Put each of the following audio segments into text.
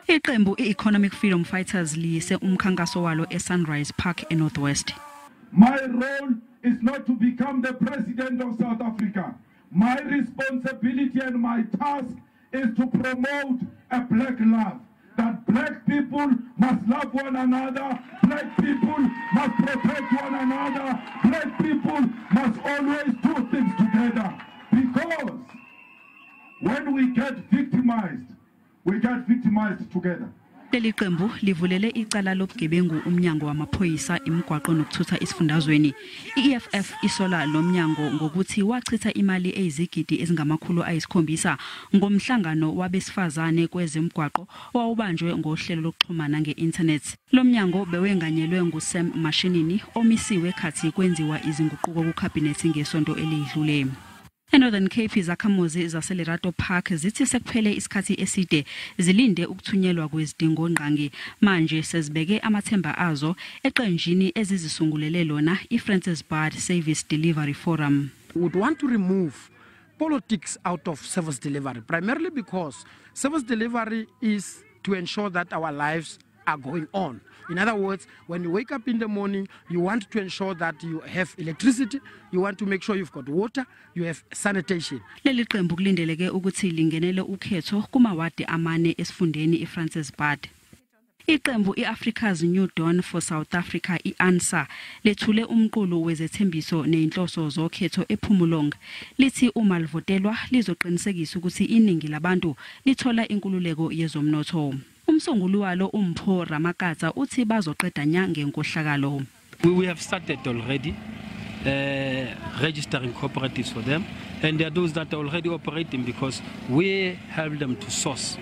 Iqembu i-Economic Freedom Fighters liyise umkhankaso walo eSunrise Park eNorth West. My role is not to become the president of South Africa. My responsibility and my task is to promote a black love. That black people must love one another, black people must protect one another, black people must always do things together. Because when we get victimized, we get victimized together. Leli qembu livulele icala lobugebengu umnyango wamaphoyisa, imigwaqo nokuthutha esifundazweni. I-EFF isola lo mnyango ngokuthi wachitha imali eyizigidi ezingama-700 ngomhlangano wabesifazane kwezemigwaqo owawubanjwe ngohlelo lokuxhumana nge-internet. Lo mnyango bewenganyelwe nguSam Mashinini omisiwe khathi kwenziwa izinguquko kukhabhinethi ngesonto elidlule. ENorthern Cape, izakhamuzi zaseLerato Park zithi sekuphele isikhathi eside zilinde ukuthunyelwa kwezidingongqangi. Manje sezibeke amathemba azo eqenjini ezizisungulele lona, iFrances Baard Service Delivery Forum. We would want to remove politics out of service delivery, primarily because service delivery is to ensure that our lives are going on. In other words, when you wake up in the morning, you want to ensure that you have electricity, you want to make sure you've got water, you have sanitation. Leli qembu kulindeleke ukuthi lingenele ukhetho kumawadi amane esifundeni iFrances Baard. Iqembu iAfrica's New Dawn for South Africa, iANSA, lethule umqulu wezethembiso nezinhloso zokhetho ePhumulong. Lithi uma livotelwa lizoqinisekisa ukuthi iningi labantu lithola inkululeko yezomnotho. Umsunguli walo, uMpho Ramakatsa, uthi bazoqeda nya ngenkohlakalo. We have started already registering cooperatives for them, and there are those that are already operating because we help them to source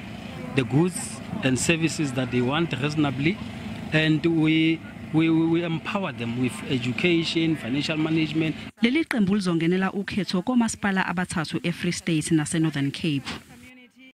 the goods and services that they want reasonably, and we empower them with education, financial management. Leli qembu lizongenela ukhetho komasipala abathathu eFree State nase Northern Cape.